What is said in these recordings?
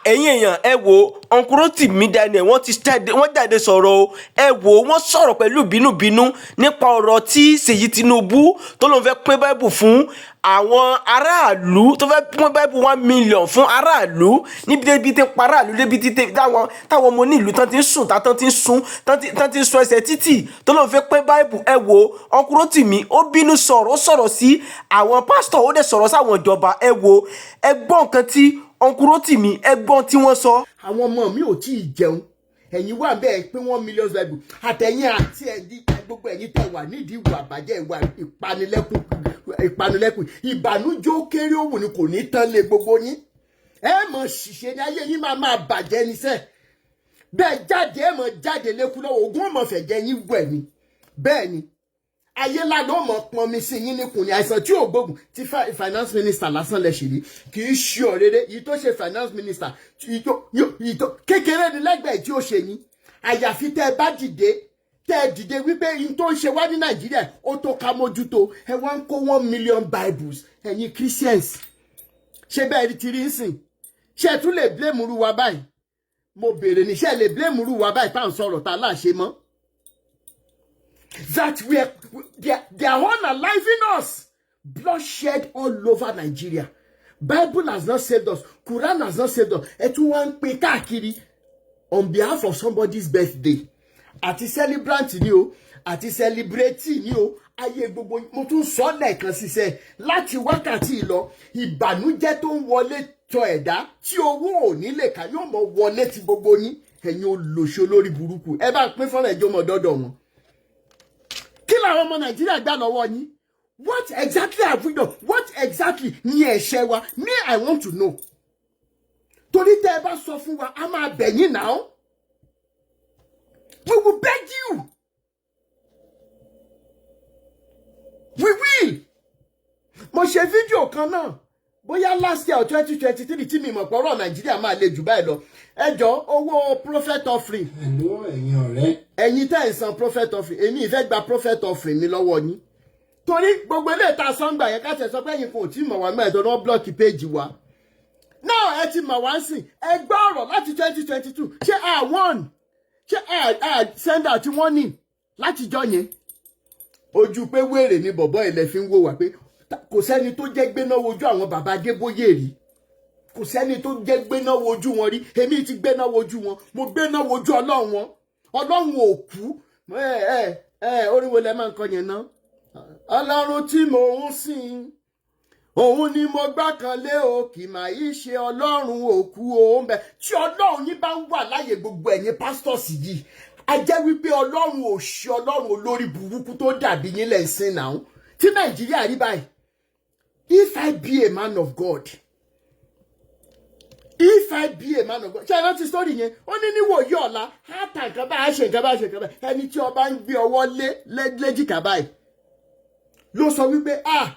Ẹ̀yin èèyàn, ẹ wo Uncle Rotimi Daniel, wọ́n ti jáde, wọ́n jáde sọ̀rọ̀ o. Ẹ wo, wọ́n sọ̀rọ̀ pẹ̀lú bínúbínú nípa ọ̀rọ̀ tí Ṣèyí Tinubu tó lóun fẹ́ pín Bible fún àwọn aráàlú, tó fẹ́ pín Bible 1 million fún aráàlú, níbi débi tí ń pa aráàlú, débi tí táwọn ọmọ onílùú tán ti ń sùn, tán ti ń sùn, tán ti ń sun ẹsẹ̀ títì, tó lóun fẹ́ pín Bible. Ẹ wo, Uncle Rotimi, ó bínú sọ̀rọ̀, ó sọ̀rọ̀ sí àwọn pásítọ̀, ó dẹ̀ sọ̀rọ̀ sáwọn ìjọba. Ẹ wo, ẹ gbọ́ nǹkan tí Uncle Rotimi, ẹ gbọ́n tí wọ́n sọ. Àwọn ọmọ mi ò tí ì jẹun, ẹ̀yin wà bẹ́ẹ̀ pé 1 million Bible àtẹ̀yìn àti ẹ̀dí gbogbo ẹ̀yin tẹ̀ wà nídìí ìwà àbàjẹ́, ìwà ìpanilẹ́kùn, ìpanilẹ́kùn, ìbànújẹ́ ó kéré òwò ni kò ní tán lé gbogbo yín. Ẹ mọ̀ ṣìṣe ní ayé yín máa máa bàjẹ́ níṣẹ́ bẹ́ẹ̀. Jáde, ẹ mọ̀ jáde lẹ́kú lọ́wọ́ ogún ọmọ fẹ̀jẹ̀ yín wẹ̀ ni. Bẹ́ẹ̀ ni ayé lánàá ó mọ̀ pọnmi sí yín níkùn ní àìsàn tí ò gbógun. Tí finance minister lásán lẹ ṣì rí, kì í ṣe ọ̀rẹ́rẹ́ yìí tó ṣe finance minister yìí tó kékeré ní lẹ́gbẹ̀ẹ́ tí ó ṣe yín. Àyàfi tẹ́ ẹ bá dìde, tẹ́ ẹ dìde wípé yín tó ń ṣe wá ní Nàìjíríà, ó tó ká mójútó. Ẹ wá ń kó 1 million Bibles. Ẹ̀yin Christians, ṣé bẹ́ẹ̀ ti rí ń sìn? Ṣé ẹ tún lè blame ru wa báyìí? Mo béèrè ní, ṣé ẹ lè blame ru wa báyìí tá à ń sọ̀rọ̀ tá a láṣẹ mọ́ that we are, they are unaliving us? Bloodshed all over Nigeria. Bible has not saved us. Quran has not saved us. Ẹ tún wá ń pín káàkiri on behalf of somebody's birthday. Àti celebrant ni o, àti celebrate ni o, ayé gbogbo. Mo tún sọ lẹ́ẹ̀kan ṣiṣẹ́ láti wákàtí lọ, ìbànújẹ́ tó ń wọlé tọ ẹ̀dá tí owó ò ní lè kà yóò mọ wọlé ti gbogbo yín. Ẹ̀yin olòṣì olórí burúkú, ẹ bá pín fọ́nrán ẹjọ́ mọ́ dọ́dọ̀ wọn. Kí làwọn ọmọ Nàìjíríà gbà lọ́wọ́ yín? What exactly have we done? What exactly ní ẹ̀ṣẹ̀ wa? Me, I want to know, torí tẹ́ ẹ bá sọ fún wa, a máa bẹ̀ yín náà. We will beg you, we will. Mo ṣe fídíò kan náà, bóyá last year or 2023, tí mi mọ̀ pọ̀rọ̀ Nàìjíríà máa le jù báyìí lọ. Ẹ jọ, owó prophet offering. Hello, ẹ̀yin ọ̀rẹ́. Ẹ̀yin tẹ́ ń san prophet offering, èmi ìfẹ́ gba prophet offering mi lọ́wọ́ yín, torí gbogbo ilé ìta sọ́ngbà yẹn, ká tẹ̀ sọ pé ẹ̀yin kò tí mọ̀ wá mẹ́ẹ̀ẹ́dọ́ náà, block page wa náà. Ẹ ti mọ̀ wá ń sìn. Ẹ gbọ́ ọ̀rọ̀ láti 2022. Ṣé a one, ṣé ẹ send out wọ́n ní látijọ́ yẹn? Ojú pé wéèrè ni bọ̀bọ́ ilẹ̀ fi ń wò wá, pé kò sẹ́ni tó jẹ́ gbéná wojú àwọn bàbá Adébóyè rí, kò sẹ́ni tó jẹ́ gbéná wojú wọn rí. Èmi ti gbéná wojú wọn, mo gbéná wojú Ọlọ́run wọn. Ọlọ́run ò kú. Ẹ ẹ ẹ, orin wo lẹ máa ń kọ yẹn náà? Ọlọ́run tí mò ń sìn, òun ni mo gbọ́kànlé o, kì máa yí ṣe Ọlọ́run òkú o ń bẹ. Tí Ọlọ́run yín bá ń wà láàyè, gbogbo ẹ̀yin pastors yìí, a jẹ́ wípé Ọlọ́run ò ṣe Ọlọ́run olórí burúkú tó dàbí yín lẹ̀ ń sìn náà tí Nàìjíríà rí báyìí. If I be a man of God, if I be a man of God, ṣé ẹ rántí story yẹn? Ó ní níwòye ọ̀la, á ta nǹkan báyìí, á ṣe nǹkan báyìí, á ṣe nǹkan báyìí. Ẹni tí ọba ń gbé ọwọ́ lé léjìká báyìí ló sọ wípé, ah,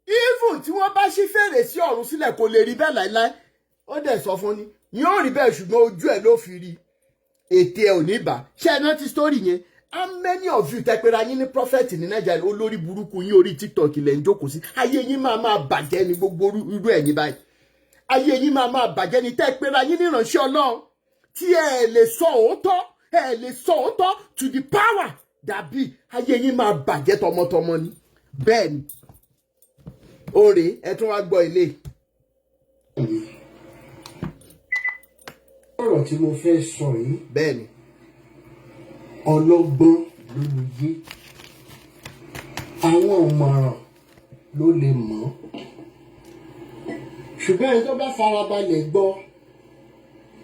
even tí wọ́n bá ṣí fèrèsé ọ̀run sílẹ̀, kò lè rí bẹ́ẹ̀ láéláé. Ó dẹ̀ sọ fún ni yóò rí bẹ́ẹ̀, ṣùgbọ́n ojú ẹ̀ ló fi rí, ètè ẹ̀ ò ní bà. Ṣé ẹ rántí story yẹn? How many of you tẹpẹ́ra yín ní prophet ní Nàìjíríà? Olórí burúkú yín, orí TikTok ilẹ̀ ń jókòó sí. Ayé yín máa máa bàjẹ́ ní gbogbo irú ẹ̀yin báyìí. Ayé yín máa máa bàjẹ́ ní tẹ́pẹ́ra yín ní ìránṣẹ́ Ọlọ́run, tí ẹ lè sọ òótọ́, ẹ lè sọ òótọ́ to the power dàbí. Ayé yín máa bàjẹ́ tọmọtọmọ ni. Bẹ́ẹ̀ ni òrè. Ẹ tún wá gbọ́ ilé. Ọ̀rọ̀ tí mo fẹ́ sọ yìí, Bẹ́ẹ̀ ni. ọlọ́gbọ́n ló lè yé, àwọn ọ̀mọ̀ràn ló lè mọ̀ ọ́, ṣùgbọ́n ẹni tó bá farabalẹ̀ gbọ́,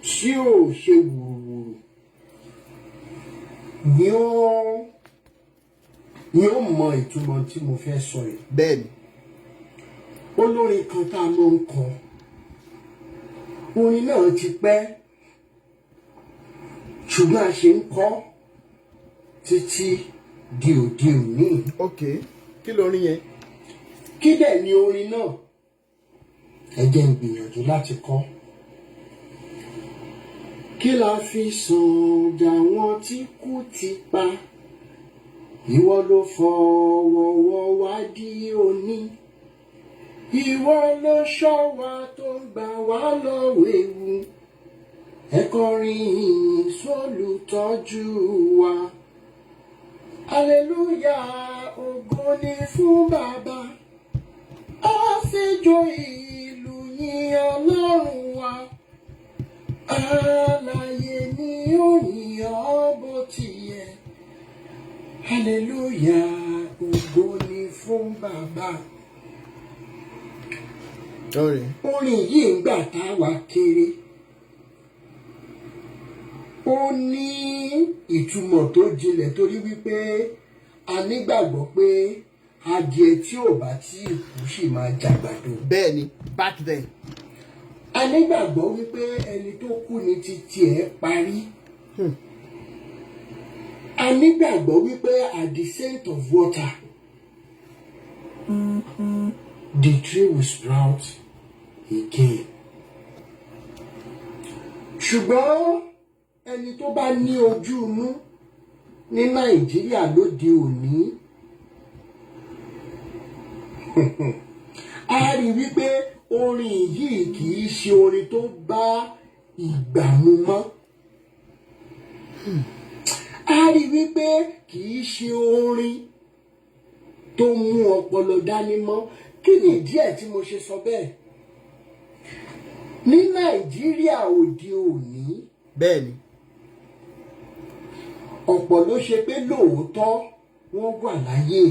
tí ò ṣe wùrùwùrù, ni ó mọ ìtumọ̀ tí mo fẹ́ sọ yìí. Bẹ́ẹ̀ ni. Olórin kan tá a máa ń kọ orin náà ti pẹ́, ṣùgbọ́n a ṣe ń kọ títí di òde òní. Ok, kí lórin yẹn? Kí dẹ̀ ni orin náà? Ẹ jẹ́ n gbìyànjú láti kọ. Kí la fi sàn jà wọn tí kú ti pa? Ìwọ ló fọwọ́wọ́ wá di òní, ìwọ ló ṣọ́ wa tó ń gbà wá lọ́wọ́ ewu. Ẹ kọrin ìyìn sólùtọ́jú wa. Hallelujah, ògo ni fún Bàbá. A fìjó ìlù yìn Ọlọ́run wa. Alààyè ni ó yìn ọ́ bó ti yẹ. Hallelujah, ògo ni fún Bàbá. Orin yìí ń gbà tá a wà kéré. Ó ní ìtumọ̀ tó jinlẹ̀ torí wípé a nígbàgbọ́ pé adìẹ tí ò bá tí ì kú sì máa jàgbàdo. Bẹ́ẹ̀ni, back then. A nígbàgbọ́ wípé ẹni tó kú ni títí ẹ̀ parí. A nígbàgbọ́ wípé at the scent of water, the tree will sprout again. Ṣùgbọ́n ẹni tó bá ní ojú inú ní Nàìjíríà lóde òní, a rí wípé orin yìí kì í ṣe orin tó bá ìgbà mu mọ́. A rí wípé kì í ṣe orin tó mú ọpọlọ dání mọ́. Kí ni ìdí ẹ̀ tí mo ṣe sọ bẹ́ẹ̀? Ní Nàìjíríà òde òní, Bẹ́ẹ̀ni. ọ̀pọ̀ ló ṣe pé lóòótọ́ wọ́n wà láyé.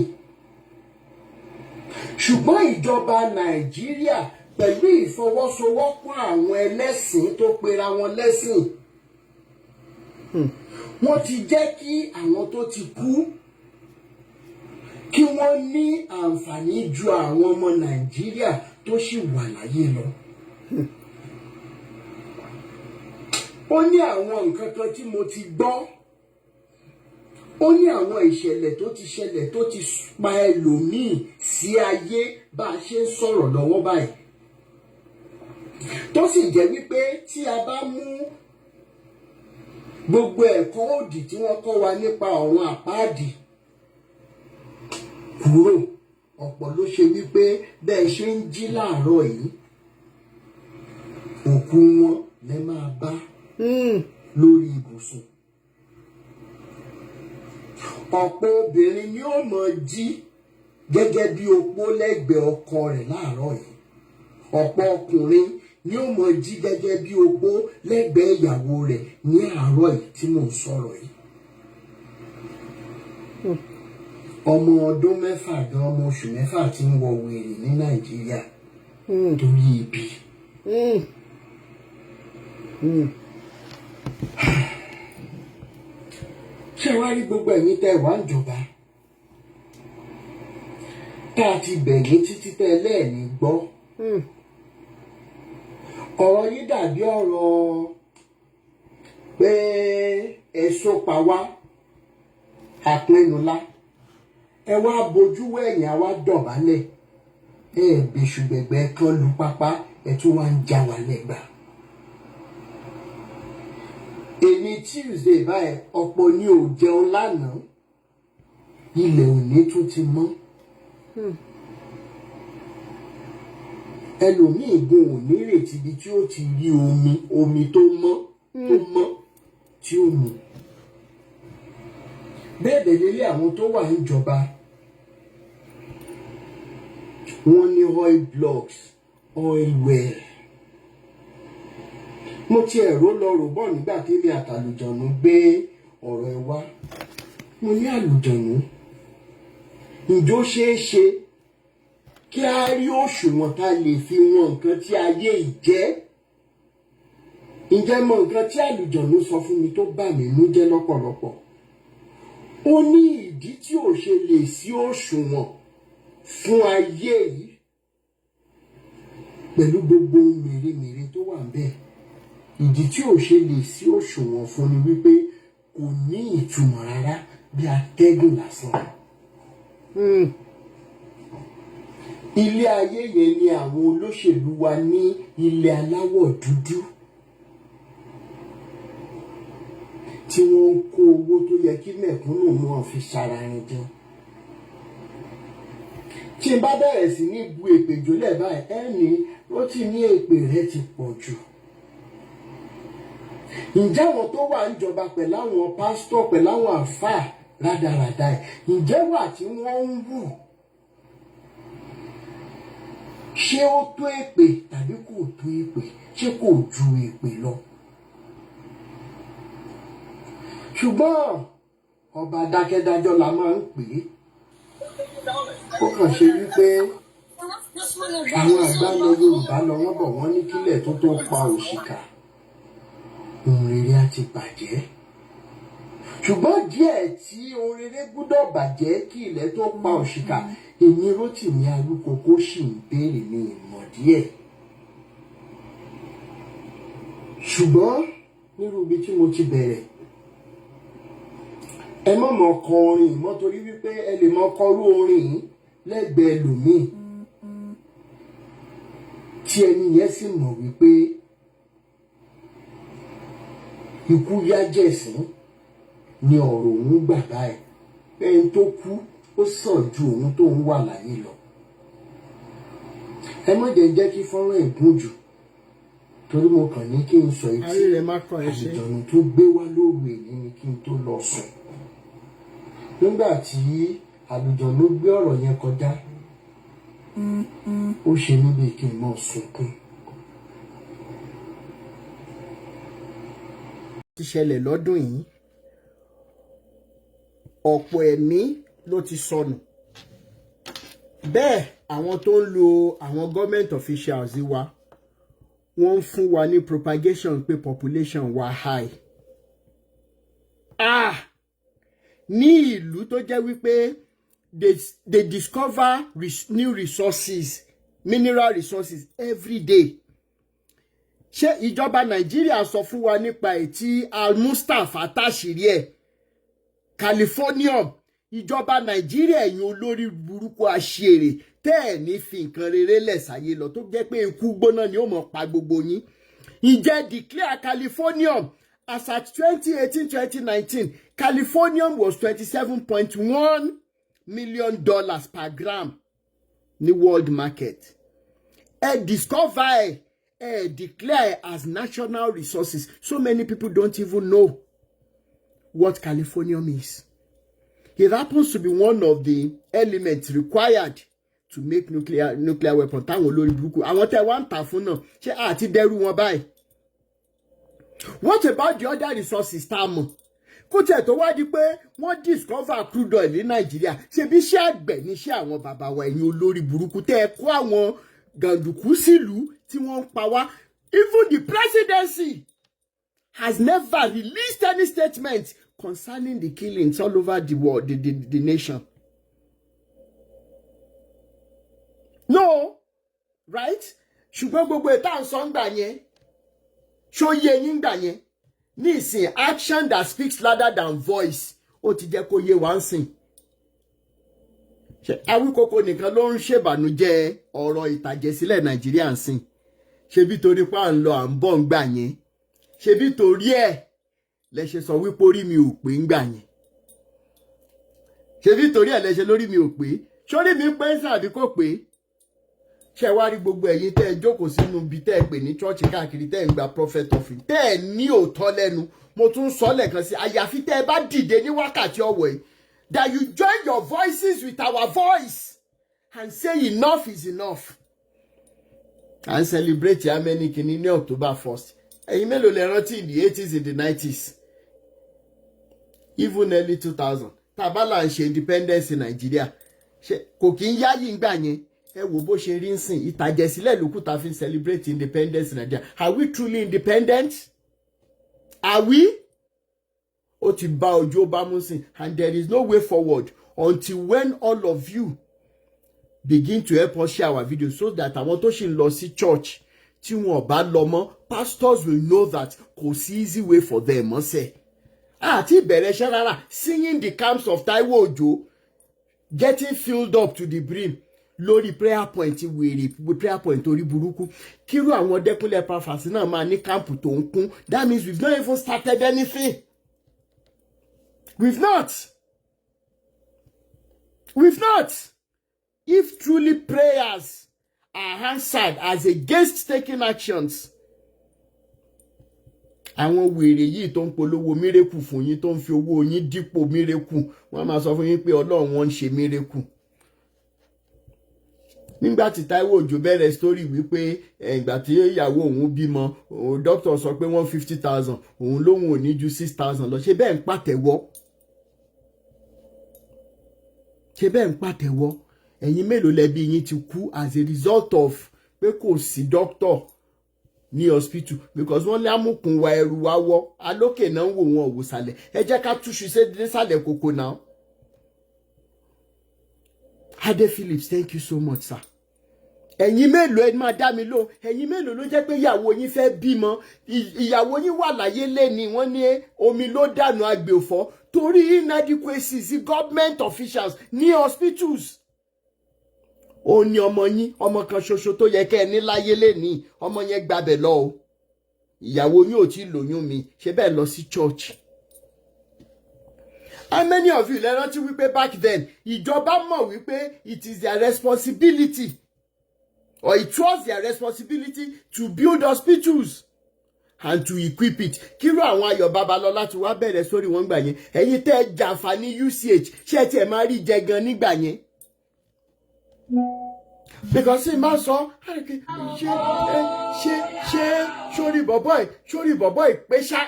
Ṣùgbọ́n ìjọba Nàìjíríà pẹ̀lú ìfọwọ́sowọ́pọ̀ àwọn ẹlẹ́sìn tó pera wọn lẹ́sìn, wọ́n ti jẹ́ kí àwọn tó ti kú kí wọ́n ní àǹfààní ju àwọn ọmọ Nàìjíríà tó ṣì wà láyé lọ. Ó ní àwọn nǹkan kan tí mo ti gbọ́. Ó ní àwọn ìṣẹ̀lẹ̀ tó ti ṣẹlẹ̀ tó ti pa ẹlòmíì sí ayé bá a ṣe ń sọ̀rọ̀ lọ́wọ́ báyìí. Tó sì jẹ́ wípé tí a bá mú gbogbo ẹ̀kọ́ òdì tí wọ́n kọ́ wa nípa ọ̀run àpáàdì kúrò, ọ̀pọ̀ ló ṣe wípé bẹ́ẹ̀ ṣe ń jí láàárọ̀ yìí, òkú wọn lẹ máa bá lórí ibùsùn. Ọ̀pọ̀ obìnrin ni ó mọ̀ jí gẹ́gẹ́ bí opó lẹ́gbẹ̀ẹ́ ọkọ rẹ̀ láàárọ̀ yìí. Ọ̀pọ̀ ọkùnrin ni ó mọ̀ jí gẹ́gẹ́ bí opó lẹ́gbẹ̀ẹ́ ìyàwó rẹ̀ ní àárọ̀ yìí tí mò ń sọ̀rọ̀ yìí. Ọmọ ọdún mẹ́fà gan, ọmọ oṣù mẹ́fà tí ń wọ wèrè ní Nàìjíríà torí ibi. Ṣé wàá rí gbogbo ẹ̀yin tẹ́ wà ń jọba tá a ti bẹ̀yìn títí tẹ́ lẹ́ẹ̀ni gbọ́? Ọ̀rọ̀ yìí dàbí ọ̀rọ̀ pé èso pa wá àpinnu lá, ẹ wá bojú wẹ̀yìn àwa dọ̀bálẹ̀, ẹ bẹ̀ṣùgbẹ̀gbẹ̀ kan lu pápá, ẹ tún wá ń já wa lẹ́gbàá. Èmi Tuesday báyìí, ọ̀pọ̀ ni ò jẹun lánàá, ilẹ̀ òní tún ti mọ́. Ẹlòmíì gun òní rètí ibi tí ó ti rí omi, omi tó mọ́ tó mọ́ tí ó mu. Bẹ́ẹ̀ dẹ̀ lélẹ̀ àwọn tó wà níjọba, wọ́n ní oil blocks, oil well. Mo ti ẹ̀rọ lọ rò bọ̀ nígbà tí èmi àtàlùjọ̀nù gbé ọ̀rọ̀ ẹ wá. Mo ní àlùjọ̀nù, ǹjọ́ ṣeé ṣe kí a rí òṣùwọ̀n tá a lè fi wọn nǹkan tí ayé yìí jẹ́? Ǹjẹ́ mọ nǹkan tí àlùjọ̀nù sọ fún mi tó bà mí nú jẹ́ lọ́pọ̀lọpọ̀? Ó ní ìdí tí ò ṣe lè sí òṣùwọ̀n fún ayé yìí pẹ̀lú gbogbo mèremère tó wà ńbẹ̀. Ìdí tí ò ṣe lè sí òṣùwọ̀n fún ni wípé kò ní ìtumọ̀ rárá bí atẹ́gùn lásán. Ilé ayé yẹn ni àwọn olóṣèlú wa ní ilẹ̀ aláwọ̀ dúdú tí wọ́n ń kó owó tó yẹ kí mẹ̀kúnnù wọn fi ṣararin jẹun. Tí n bá bẹ̀rẹ̀ sí ní bu èpè jólẹ̀ báyìí, ẹni ó ti ní èpè rẹ̀ ti pọ̀ jù. Ǹjẹ́ àwọn tó wà níjọba pẹ̀lú àwọn pásítọ̀, pẹ̀lú àwọn àfáà rádaràda ẹ̀, ǹjẹ́ wà tí wọ́n ń wù, ṣé ó tó èpè tàbí kò tó èpè? Ṣé kò ju èpè lọ? Ṣùgbọ́n ọba dákẹ́dájọ́ la máa ń pè é. Ó kàn ṣe wípé àwọn àgbà ilẹ̀ Yorùbá lọ wọ́n bọ̀, wọ́n ní kílẹ̀ tó tó pa òṣìkà, ohun rere á ti bàjẹ́. Ṣùgbọ́n díẹ̀ tí ohun rere gbúdọ̀ bàjẹ́ kí ilẹ̀ tó pa òṣìkà, èmi Rótìmí Awíkókó ṣì ń béèrè ní ìmọ̀ díẹ̀. Ṣùgbọ́n nírú ibi tí mo ti bẹ̀rẹ̀, ẹ má mọ̀ kọ orin mọ́, torí wípé ẹ lè mọ̀ kọrú orin yìí lẹ́gbẹ̀ẹ́ lòmíì tí ẹni yẹn sì mọ̀ wípé ikú yájẹ̀sín ni ọ̀rọ̀ òun gbà báyìí, ẹni tó kú ó sàn ju òun tó ń wà láyé lọ. Ẹ má jẹ́ kí fọ́nrán ìgún jù, torí mo kàn ní kí n sọ etí àlùjọ̀nù tó gbé wá lóru èyí ni kí n tó lọ sùn. Nígbà tí àlùjọ̀nù gbé ọ̀rọ̀ yẹn kọjá, ó ṣe mí bíi kí n mọ̀ sunkún. Ti ṣẹlẹ̀ lọ́dún yìí, ọ̀pọ̀ ẹ̀mí ló ti sọnù. Bẹ́ẹ̀ àwọn tó ń lo àwọn government officials wa, wọ́n ń fún wa ní propagation pé population wa high. Ah! Ní ìlú tó jẹ́ wípé they discover new resources, mineral resources every day. Ṣé ìjọba Nàìjíríà sọ fún wa nípa ètí Al-Mustapha táṣìírí ẹ̀ Californium? Ìjọba Nàìjíríà, ẹ̀yin olórí burúkú aṣèrè tẹ́ ẹ̀ ní fi nǹkan rere lẹ̀ sáyé lọ, tó jẹ́ pé ikú gbóná ni ó mọ̀ pa gbogbo yín. Ìjẹ́ declare Californium as at 2018-2019, Californium was $27.1 million per gram ní world market. Ẹ discover ẹ declare as national resources. So many people don't even know what Californium is. It happens to be one of the elements required to make nuclear weapon. Táwọn olórí burúkú àwọn tẹ́ wá ń tà fún náà, ṣé àti dẹ́rù wọn báyìí? What about the other resources tá a mọ̀? Kó tiẹ̀ tó wá di pé wọ́n discover crude oil ní Nàìjíríà, ṣebí iṣẹ́ àgbẹ̀ níṣẹ́ àwọn bàbá wa. Ẹ̀yin olórí burúkú tẹ́ ẹ kó àwọn gàǹdùkú sílùú tí wọ́n ń pa wá. Even the presidency has never released any statement concerning the killings all over the world, the nation. No, right? Ṣùgbọ́n gbogbo ètò à ń sọ ń gbà yẹn, ṣó yé yín gbà yẹn? Ní ìsìn, action that speaks louder than voice, ó ti jẹ́ kó yé wa ń sìn. Awíkókó nìkan ló ń ṣèbànújẹ́ ọ̀rọ̀ ìtàjẹ̀sílẹ̀ Nàìjíríà ń sìn? Ṣebí torí pé à ń lọ à ń bọ̀ ń gbà yẹn, ṣebí torí ẹ̀ lẹ ṣe sọ wípé orí mi ò pé ń gbà yẹn, ṣebí torí ẹ̀ lẹ ṣe lórí mi ò pé, sórí mi pé ń sàn àbí kò pé? Ṣe wá rí gbogbo ẹ̀yin tẹ́ ẹ jókòó sínú ibi tẹ́ ẹ pè ní chọ́ọ̀chì káàkiri, tẹ́ ẹ ń gba prophet offering, tẹ́ ẹ ní òótọ́ lẹ́nu, mo tún sọ lẹ́ẹ̀kan sí, àyàfi tẹ́ ẹ bá dìde ní wákàtí ọ̀wọ̀ yìí, that you join your voices with our voice and say enough is enough. And celebrate how many kìíní ní October 1st. Ẹ̀yin mélòó lẹ rántí in the 80s, in the 90s, even early 2000, tàbá là ń ṣe independence in Nigeria, kò kí ń yáyí ngbà yẹn? Ẹ wò bó ṣe rí ń sìn, ìtàjẹ̀sílẹ̀ ló kù tá fi ń celebrate independence in Nigeria. Are we truly independent? Are we? Ó ti bá ojú ó bá mú sìn, and there is no way forward until when all of you begin to help us share our video, so that àwọn tó ṣì ń lọ sí church, tí wọn ò bá lọ mọ́, pastors will know that kò sí easy way for them mọ́sẹ̀ àti ìbẹ̀rẹ̀ iṣẹ́ rárá. Seeing the camps of Taiwo Ojo getting filled up to the brim lórí prayer point wèrè, prayer point orí burúkú, kírú àwọn Dẹ́kúnlé Epaphras náà máa ní camp tó ń kún, that means we've not even started anything. We've not. If truly prayers are answered as against taking actions, Àwọn wèrè yìí tó ń polówó miracle fún yín, tó ń fi owó yín dípò miracle, wọ́n máa sọ fún yín pé Ọlọ́run wọn ń ṣe miracle. Nígbà tí Táíwò Òjó bẹ̀rẹ̀ story wípé ìgbà tí ìyàwó òun bímọ, doctor sọ pé 150,000, òun lóun ò ní ju 6,000 lọ. Ṣé bẹ́ẹ̀ ń pàtẹ́wọ́? Ṣé bẹ́ẹ̀ ń pàtẹ́wọ́? Ẹ̀yin mélòó lẹ́bí yín ti kú as a result of pé kò sí doctor ní hospital? Because wọ́n lé amúkùn wa ẹrù wa wọ́ alókè náà ń wò wọn òwò sàlẹ̀. Ẹ jẹ́ ká túṣu désàlẹ̀ kòkò náà. Adé Phillips, thank you so much, sir. Ẹ̀yin mélòó, ẹ máa dá mi lóhùn, ẹ̀yin mélòó ló jẹ́ pé ìyàwó yín fẹ́ bímọ, ìyàwó yín wà láyé lẹ́ni, wọ́n ní omi ló dànù agbè òfò torí inadequacies government officials ní hospitals? Ó ní ọmọ yín, ọmọ kan ṣoṣo tó yẹ kẹ́ ẹ ní láyé lẹ́ni, ọmọ yẹn gbabẹ̀ lọ o. Ìyàwó yín ò tí ì lóyún mi, ṣe bẹ́ẹ̀ lọ sí church. How many of you lẹ rántí wípé back then, ìjọba mọ̀ wípé it is their responsibility, or it was their responsibility, to build hospitals and to equip it? Kíró àwọn Ayọ̀ Babalọ́lá ti wá bẹ̀rẹ̀ sórí wọn gbà yẹn. Ẹ̀yin tẹ́ ẹ jàǹfààní UCH, ṣé ẹ tiẹ̀ máa rí jẹ gan nígbà yẹn? Because ṣé máa sọ ṣé ṣé ṣé sórí bọ̀bọ̀ ẹ̀, sórí bọ̀bọ̀ ẹ̀ pé ṣá,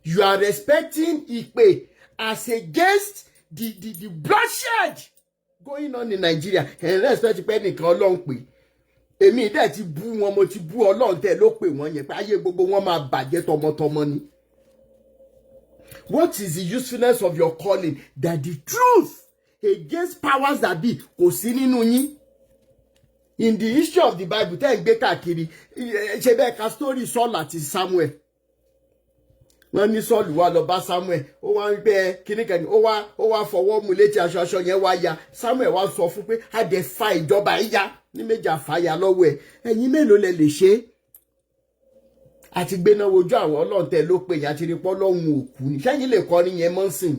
you are respecting ìpè as against the bloodshed going on in Nigeria. Ẹ̀ respect pé nìkan Ọlọ́run pè. Èmi dẹ̀ ti bú wọn, mo ti bú Ọlọ́run tẹ́ ló pè wọ́n yẹn pé ayé gbogbo wọn máa bàjẹ́ tọmọtọmọ ni. What is the usefulness of your calling that the truth against powers that be kò sí nínú yín? In the history of the Bible tẹ́ ń gbé káàkiri, ṣe bẹ́ẹ̀ ka story Saul àti Samuel. Wọ́n ní Saul wá lọ bá Samuel, ó wá ń gbé kíní kan, ó wá fọwọ́ mu létí aṣọ, aṣọ yẹn wá ya. Samuel wá sọ fún pé a dẹ̀ fa ìjọba yìí ya ní méjì, àfàyà lọ́wọ́ ẹ̀. Ẹ̀yin mélòó lẹ lè ṣe é àti gbéná wojú àwọn Ọlọ́run tẹ ló pè yín àti rí pọ́ lọ́hùn òkú ni? Sẹ́yìn lè kọrin yẹn mọ́ sìn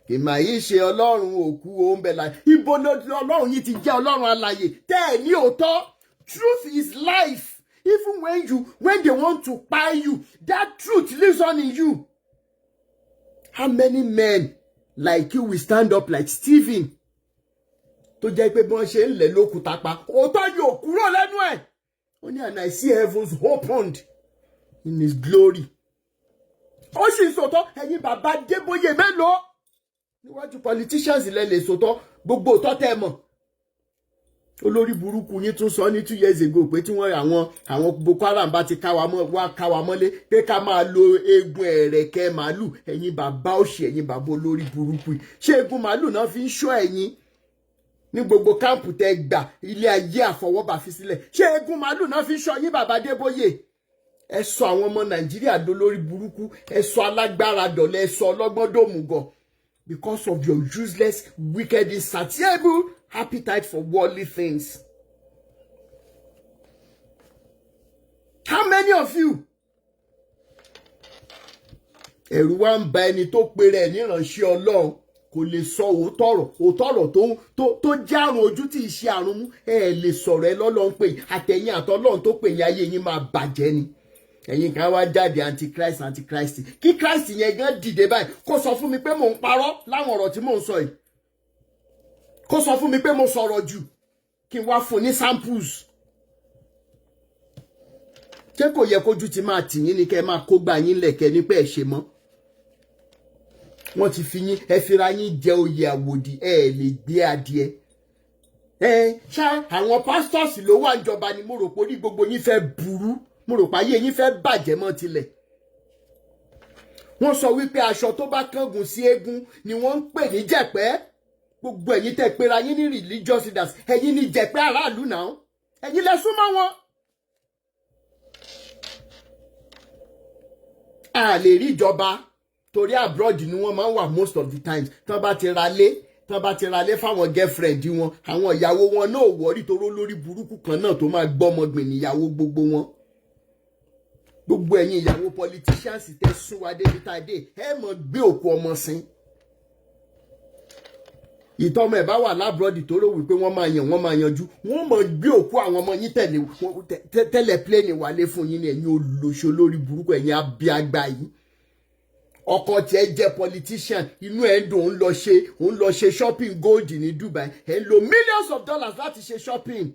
ìmọ̀ yìí ṣe Ọlọ́run òkú ó ń bẹ láyé. Ibo Ọlọ́run yìí ti jẹ́ Ọlọ́run alààyè tẹ́ ẹ̀ ní òótọ́? Truth is life. Even when they want to kpai you, that truth lives on in you. How many men like you will stand up like Stephen, tó jẹ́ pé bí wọ́n ṣe ń lẹ̀ lókùúta pa, òótọ́ yóò kúrò lẹ́nu ẹ̀? Ó ní, "And I see heavens opened in his glory." Ó sì ń sòótọ́. Ẹ̀yin bàbá Débóyè mélòó níwájú politicians ilẹ̀ lè sòótọ́, gbogbo òótọ́ tẹ́ ẹ mọ̀? Olórí burúkú yín tún sọ ní 2 years ago pé tí wọ́n àwọn Boko Haram bá ti ká wa mọ́, wá ká wa mọ́lé, pé ká máa lo eegun ẹ̀rẹ̀kẹ́ màálù. Ẹ̀yin bàbá òṣì, ẹ̀yin bàbá olórí burúkú yìí, ṣé eegun màálù náà fi ń ṣọ́ ẹ̀yin ní gbogbo camp tẹ́ gbà ilé ayé àfọwọ́bà fi sílẹ̀? Ṣé eegun màálù náà fi ń ṣọ́ yín, bàbá Adébóyè? Ẹ sọ àwọn ọmọ Nàìjíríà dolórí burúkú, ẹ sọ alágbára dọ̀lẹ, ẹ sọ ọlọ́gbọ́n dòmùgọ̀ because of your useless, wicked, insatiable appetite for worldly things. How many of you? Ẹ̀rù wa ń ba ẹni tó pèrè ẹ̀ níránṣẹ́ Ọlọ́run, kò lè sọ òótọ́ ọ̀rọ̀, òótọ́ ọ̀rọ̀ tó jẹ́ àrùn ojú tí ì ṣe àrùn mú. Ẹ lè sọ̀rọ̀, ẹ lọ́lọ́run pé àtẹ̀yìn àtọ́lọ́run tó pè yín, ayé yín máa bàjẹ́ ni. Ẹ̀yin kan wá jáde, antichrist, antichrist. Kí Christ yẹn gan dìde báyìí, kó sọ fún mi pé mò ń parọ́ láwọn ọ̀rọ̀ tí mò ń sọ yìí, kó sọ fún mi pé mo sọ̀rọ̀ jù, kí n wá fún ní samples. Ṣé kò yẹ kójú ti máa tì yín ni, kẹ́ ẹ máa kó gbà yín lẹ̀kẹ́ ní pé ẹ ṣe mọ́? Wọ́n ti fi yín, ẹ fira yín jẹ oyè àwòdì, ẹ lè gbé adìẹ ẹ ṣá. Àwọn pastors ló wà níjọba ni. Mo rò pé orí gbogbo yín fẹ́ burú, mo rò pé ayé yín fẹ́ bàjẹ́ mọ́ tilẹ̀. Wọ́n sọ wípé aṣọ tó bá kángun sí eégún ni wọ́n ń pè ní jẹ̀pẹ́. Gbogbo ẹ̀yin tẹ́ pera yín ní religious leaders, ẹ̀yin ní jẹ̀pẹ́ aráàlú náà, ẹ̀yin lẹ súnmọ́ wọn. A lè rí ìjọba torí abroad ni wọ́n máa ń wà most of the times. Tán bá ti ra lé, tán bá ti ra lé fáwọn girlfriend wọn, àwọn ìyàwó wọn náà wọrí, torí olórí burúkú kan náà tó máa gbọ́mọ gbìn níyàwó gbogbo wọn. Gbogbo ẹ̀yin ìyàwó politicians tẹ́ sún wa débi tá a dé, ẹ mọ̀ gbé òkú ọmọ sin. Ìtọ́mọ ẹ̀ bá wà l'abroad tó rò wípé wọ́n máa yàn, wọ́n máa yanjú, wọ́n máa gbé òkú àwọn ọmọ yín tẹ̀lé tẹ́lẹ̀ plane wálé fún yín ní. Ẹ̀yin olóṣó lórí burúkú, ẹ̀yin abiagba yìí. Ọkọ tiẹ̀ jẹ́ politician, inú ẹ̀ ń dùn, òun lọ ṣe shopping gold ní Dubai. Ẹ̀ ń lo millions of dollars láti ṣe shopping,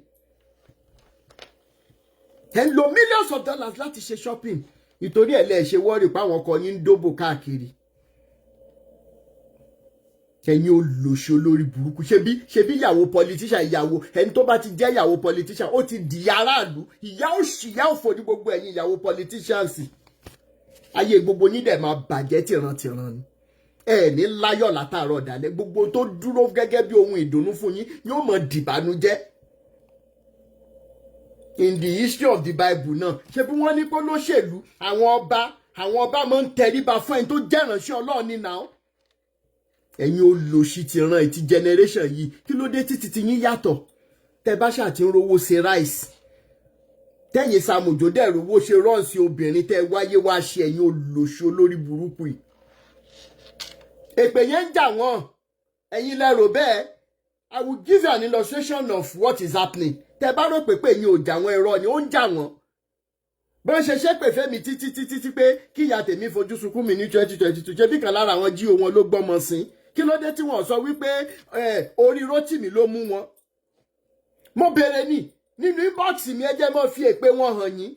ẹ̀ ń lo millions of dollars láti ṣe shopping. Ìtorí ẹ̀ lẹ́ẹ̀ ṣe worry páwọn ọkọ yín ń dóbò káàkiri. Ẹ̀yin olóṣì olórí burúkú. Ṣebí ìyàwó politician, ìyàwó ẹni tó bá ti jẹ́ ìyàwó politician, ó ti di aráàlú. Ìyá òṣì, ìyá òfò ní gbogbo ẹ̀yin ìyàwó politicians. Ayé gbogbo yín dẹ̀ máa bàjẹ́ tìrantìran ni. Ẹ ní láyọ̀ látàárọ̀ dálẹ́. Gbogbo tó dúró gẹ́gẹ́ bí ohun ìdùnnú fún yín yóò mọ̀ dìbànújẹ́. In the history of the Bible náà, ṣé bí wọ́n ní pé lóṣèlú, àwọn ọba máa ń tẹríba fún ẹni tó jẹ́ ìránṣẹ́ Ọlọ́run ní náà. Ẹ̀yin olòṣì ti ran ìtì generation yìí, kí ló dé títí ti yín yàtọ̀? Tẹ bá ṣáà ti ń rówó ṣe rice, tẹ́yìn Sàmùjó dẹ̀ rówó ṣe rọ́ọ̀sì obìnrin tẹ́ wáyé wá ṣe. Ẹ̀yin olòṣì olórí burúkú yìí, èpè yẹn ń jà wọ́n, ẹ̀yin lẹ́rò bẹ́ẹ̀. I will give you an illustration of what is happening. Tẹ bá rò pé ẹ̀yin ò jà wọ́n, ẹ̀rọ ni ó ń jà wọ́n. Bó ṣe ṣépè fẹ́mi títí títí tí pé kí ìyá tèmi fojú sunkún mi ní 2022, ṣe bí kan lára àwọn jí wọn ló gbọ́mọ sí. Kí ló dé tí wọ́n sọ wípé orí Rótìmí ló mú wọn? Mo béèrè ní nínú inbox mi. Ẹ jẹ́ mọ́ fi èpè wọn hàn yín.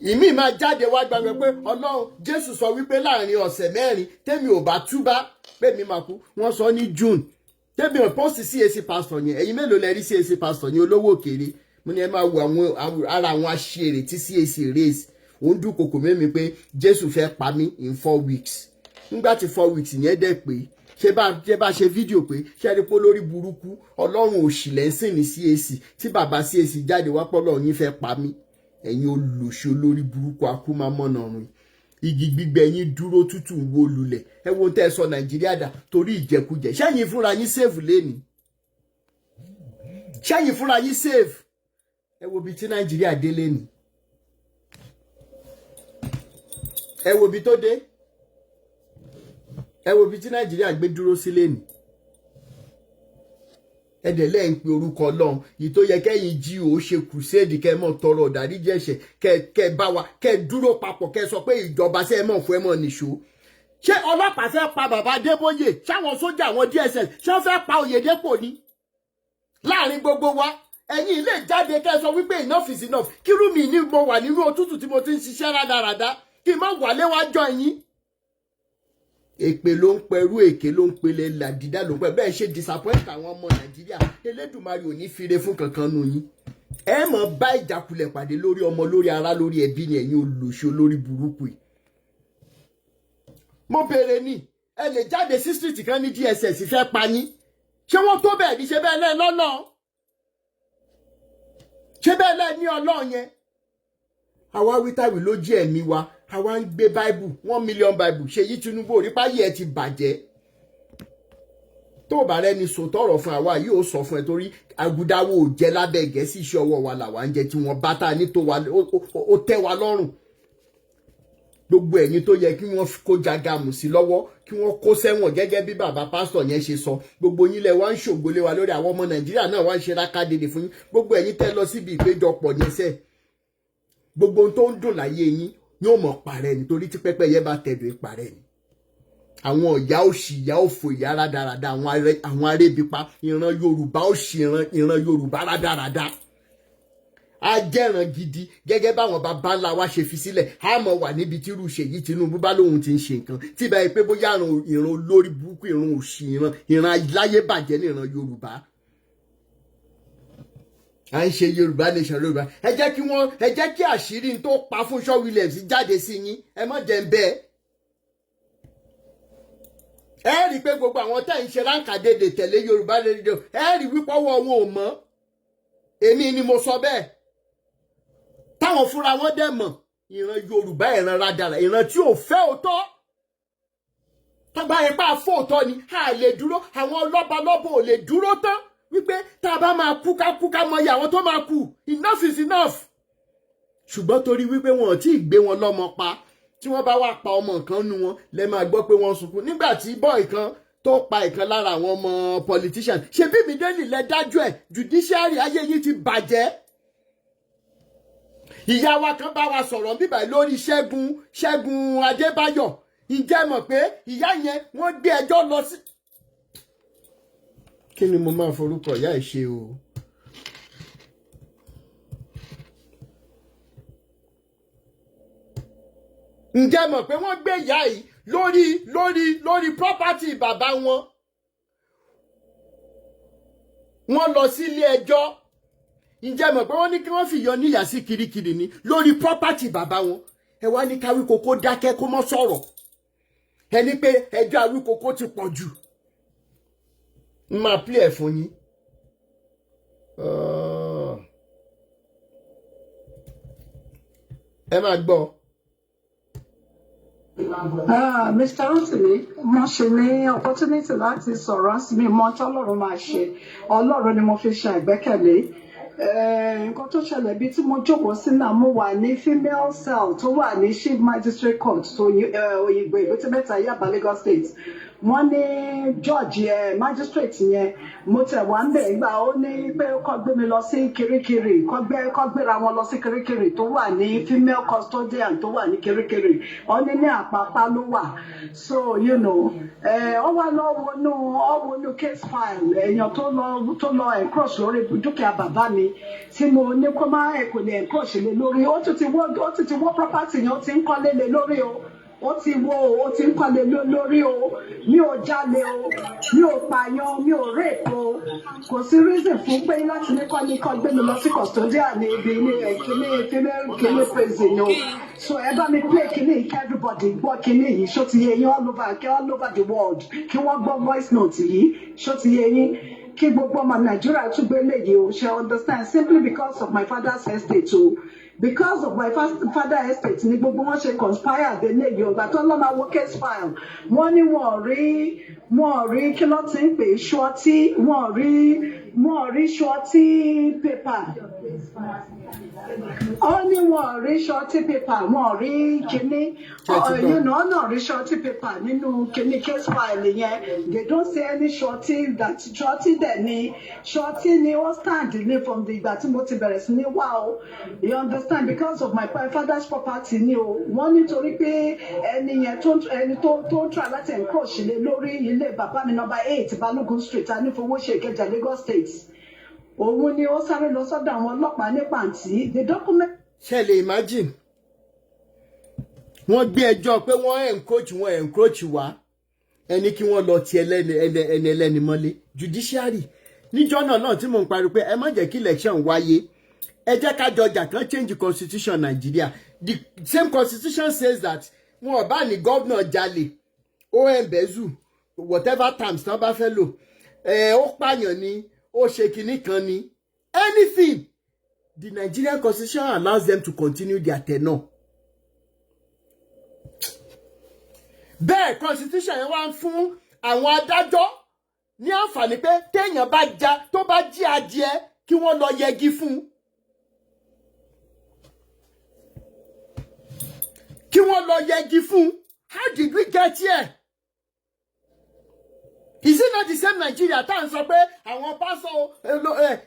Ìmí máa jáde wá gbàgbé pé Ọlọ́run Jésù sọ wípé láàrin ọ̀sẹ̀ 4 tẹ́mi ò bá túbá pé mi máa kú. Wọ́n sọ ní June tẹ́mi ò post CAC pastor yẹn. Ẹ̀yin mélòó lẹ rí CAC pastor yẹn olówó òkèèrè? Mo ní ẹ máa wo àwọn ara àwọn aṣèrè tí CAC raise. Òun dúnkokò mímí pé Jésù fẹ́ pa mí in 4 weeks. Nígbà tí 4 weeks yẹn dẹ̀ pé, ṣé bá ṣe fídíò pé ṣé rí pé lórí burúkú, Ọlọ́run òṣì lẹ́sìn ní CAC, tí bàbá CAC jáde wá pọ́lọ́ yín fẹ́ pa mí. Ẹ̀yin olùṣe olórí burúkú, akúmámọ́nà rìn igi gbígbẹ yín dúró tútù wó lulẹ̀. Ẹ wo tẹ́ ẹ sọ Nàìjíríà dà torí ìjẹkújẹ. Ṣẹ́yìn fúnra yín save lẹ́ni? Ṣẹ́yìn fúnra yín save? Ẹ wo ibi tí Nàìjíríà dé lẹ́ni, ẹ wo ibi tó dé, ẹ wo ibi tí Nàìjíríà gbé dúró sí lẹ́ni. Ẹ dẹ̀ lẹ́yìn pé orúkọ Ọlọ́run yìí tó yẹ kẹ́yìn jí ò ṣe crusade, kẹ́ mọ̀ tọrọ ìdáríjì ẹ̀ṣẹ̀, kẹ́ bá wa kẹ́ dúró papọ̀, kẹ́ sọ pé ìjọba ṣe é mọ̀ fún ẹ mọ̀ nìṣó. Ṣé ọlọ́pàá fẹ́ pa bàbá Adébóyè? Ṣáwọn sójà, àwọn DSS, ṣé wọ́n fẹ́ pa Oyèdépò ni láàrin gbogbo wa? Ẹ̀yin ilé jáde kẹ́ sọ wípé enough is enough. Kírú mi ní mo wà nínú òtútù tí mo ti ń ṣiṣẹ́ rádaràda, kí n má wálé wá jọ yín. Èpè ló ń pẹrú, èké ló ń pele, làdídá ló ń pẹ. Bẹ́ẹ̀ ṣe disappoint àwọn ọmọ Nàìjíríà, Elédùmarè ò ní fire fún kankan nu yín. Ẹ mọ̀ bá ìjákulẹ̀ pàdé lórí ọmọ, lórí ará, lórí ẹbí ni. Ẹ̀yin olùṣe olórí burúkú yìí, mo béèrè ní, ẹ lè jáde sí street kan ní DSS fẹ́ pa yín? Ṣé wọ́n tó bẹ́ẹ̀ ní? Ṣe bẹ́ẹ̀ lẹ́ lọ́nà? Ṣé bẹ́ẹ̀ lẹ́ ní Ọlọ́run yẹn? Àwa wítàwí ló jí ẹ̀mí wa. Àwa ń gbé Bible, 1 million Bible. Ṣèyí Tinubu, orí páyé ẹ ti bàjẹ́. Tó bá rẹni sòtọ́rọ̀ fún àwa yìí, ó sọ fún ẹ torí àgùdáwò ò jẹ́ lábẹ́ Gẹ̀ẹ́sì. Iṣẹ́ ọwọ́ wa làwa ń jẹ tí wọ́n bá tá ní tó wa ó tẹ́ wa lọ́rùn. Gbogbo ẹ̀yin tó yẹ kí wọ́n kó jagamu sí lọ́wọ́, kí wọ́n kó sẹ́wọ̀n gẹ́gẹ́ bí bàbá pásítọ̀ yẹn ṣe sọ, gbogbo yín lẹ wá ń ṣògbólé wa lórí. Àwọn ọmọ Nàìjíríà náà wá ń ṣe rákàdédé fún yín. Gbogbo ẹ̀yin tẹ́ lọ síbi ìpéjọpọ̀ yẹn sẹ́, gbogbo ohun tó ń dùn láyé yín yóò mọ̀ parẹ́ nítorí tí pẹ́pẹ́yẹ bá tẹ̀dọ̀ ìparẹ́ ni. Àwọn ìyá òṣì, ìyá òfò, ìyá rádaràda, àwọn arébípa, ìran Yorùbá òṣì, ìran Yorùbá rádaràda. Á jẹ́ràn gidi gẹ́gẹ́ báwọn bàbá ńlá wa ṣe fi sílẹ̀. Á mọ̀ wà níbi tí irú Ṣèyí Tinubu bá lóun ti ń ṣe nǹkan tí báyìí pé bóyá ìran olórí burúkú, ìran òṣì, ìran aláyé bàjẹ́ ní ìran Yorùbá. À ń ṣe Yorùbá nation, Yorùbá. Ẹ jẹ́ kí wọ́n, ẹ jẹ́ kí àṣírí tó pa Fúnṣọ́ Williams jáde sí yín. Ẹ má jẹ́ ń bẹ́ẹ̀. Ẹ rí i pé gbogbo àwọn tẹ́ ń ṣe ránkàdédè tẹ̀lé Yorùbá nation, ẹ rí wípé ọwọ́ wọn ò mọ́. Èmi ni mo sọ bẹ́ẹ̀, táwọn fúnra wọn dẹ̀ mọ̀. Ìran Yorùbá, ìran radara, ìran tí ò fẹ́ òótọ́. Tọ́gbà yẹn pa fóòtọ́ ni a lè dúró. Àwọn lọ́balọ́bọ̀ ò lè dúró tán wípé tá a bá máa kú, ká kú, ká mọyì àwọn tó máa kú. Enough is enough. Ṣùgbọ́n torí wípé wọn ò tí ì gbé wọn lọ́mọ pa, tí wọ́n bá wá pa ọmọ kan nu wọn, lẹ máa gbọ́ pé wọ́n sunkún. Nígbà tí boy kan Tó pa ìkan lára àwọn ọmọ politician, ṣebí immediately lẹ dájú ẹ̀. Judiciary, ayé yín ti bàjẹ́. Ìyá wa kan bá wa sọ̀rọ̀ bíbá lórí Ṣẹ́gun Adébáyọ̀. Ǹjẹ́ mọ̀ pé ìyá yẹn, wọ́n gbé ẹjọ́ lọ sí, kí ni mo máa forúkọ ìyá ẹ̀ ṣe o? Ǹjẹ́ mọ̀ pé wọ́n gbé ìyá yìí lórí property bàbá wọn? Wọ́n lọ sílé ẹjọ́. Ǹjẹ́ mọ̀ pé wọ́n ní kí wọ́n fìyọ níyà sí Kirikiri ni lórí property bàbá wọn? Ẹ wá ní káwíkókó dákẹ́, kó mọ́ sọ̀rọ̀. Ẹ ní pé ẹjọ́ Awíkókó ti pọ̀ jù. N máa play ẹ̀ fún yín. Ẹ máa gbọ́. Ah, Mr. Rotimi, mo ṣe ní opportunity láti sọ̀rọ̀ sí mi mọ́ tọ́lọ́run máa ṣe. Ọlọ́run ni mo fi ṣe àgbẹ́kẹ̀lé. Nǹkan tó ṣẹlẹ̀, bíi tí mo jókòó sí náà, mo wà ní female cell tó wà ní Chief Magistrate Court tó Òyìnbó, Èbúté Mẹ́ta, Yaba, Lagos State. Wọ́n ní judge magistrate yẹn, mo tẹ̀ wá ń bẹ̀ gbà, ó ní pé kó gbé mi lọ sí Kirikiri, kó gbéra wọn lọ sí Kirikiri tó wà ní female custodian tó wà ní Kirikiri. Ó ní ní Àpápá ló wà. So ó wá lọ wọnú, ó wọnú case file èèyàn tó lọ encroach lórí dúkìá bàbá mi tí mo ní kó má ẹ kò lè encroach lé lórí. Ó tún ti wọ́ property yẹn, ó ti ń kọ́lé lé lórí o. Ó ti wo, ó ti ń kọ́lé lórí o. Mi ò jalè o, mi ò pààyàn, mi ò rape o. Kò sí reason fún pé láti ní kọ́ ní kọ́ gbé mi lọ sí custodian ní ibi ní kíní female kíní prison o. So ẹ bá mi play kíní kí everybody gbọ́ kíní yìí. Ṣó ti yé yín? All over, kí all over the world, kí wọ́n gbọ́ voice note yìí. Ṣó ti yé yín? Kí gbogbo ọmọ Nàìjíríà tún gbé léyìí o. Ṣe understand? Simply because of my father's estate o, because of my father estate ni gbogbo wọn ṣe conspire dé léyìí o. Ìgbà tó lọ́ máa wo case file, wọ́n ní wọ́n ò rí, kí ló ti ń pè, surety. Wọ́n ò rí surety paper. Ó ní wọn ò rí surety paper, wọn ò rí kíní. Ṣé ẹ ti gbọ́? Ọ̀nà rí surety paper nínú kíní case file yẹn. They don't say any surety, that surety dẹ̀ ni, surety ni ó stand ní from the ìgbà tí mo ti bẹ̀rẹ̀ sí ní wá o. You understand? Because of my father's property ni o. Wọ́n nítorí pé ẹni yẹn tó ẹni tó ń try láti encroach lé lórí ilé bàbá mi, number 8 Balogun Street, Anífowóṣe, Ìkẹjà, Lagos State, òun ni ó sáré lọ sọ́dọ̀ àwọn ọlọ́pàá ní Pàǹtí. The document. Ṣe lè imagine? Wọ́n gbé ẹjọ́ pé wọ́n encroach wá, ẹni kí wọ́n lọ ti ẹni ẹlẹ́ni mọ́lé. Judiciary níjọ́ náà tí mò ń pariwo pé ẹ má jẹ́ kí election wáyé, ẹ jẹ́ ká jọjà kan change constitution Nigeria. The same constitution says that wọn ò bá ní gómìnà jalè, ó embezzle, whatever terms tán bá fẹ́ lò, ẹ ó pààyàn ni, ó ṣe kinní kan ni, anything, the Nigerian constitution allows them to continue their tenure. Bẹ́ẹ̀ constitution yẹn wá ń fún àwọn adájọ́ ní àǹfààní pé téèyàn bá ja, tó bá jí adìẹ, kí wọ́n lọ yẹgi fún un, kí wọ́n lọ yẹgi fún un. How did we get here? Is it not the same Nigeria tá à ń sọ pé àwọn pásọ,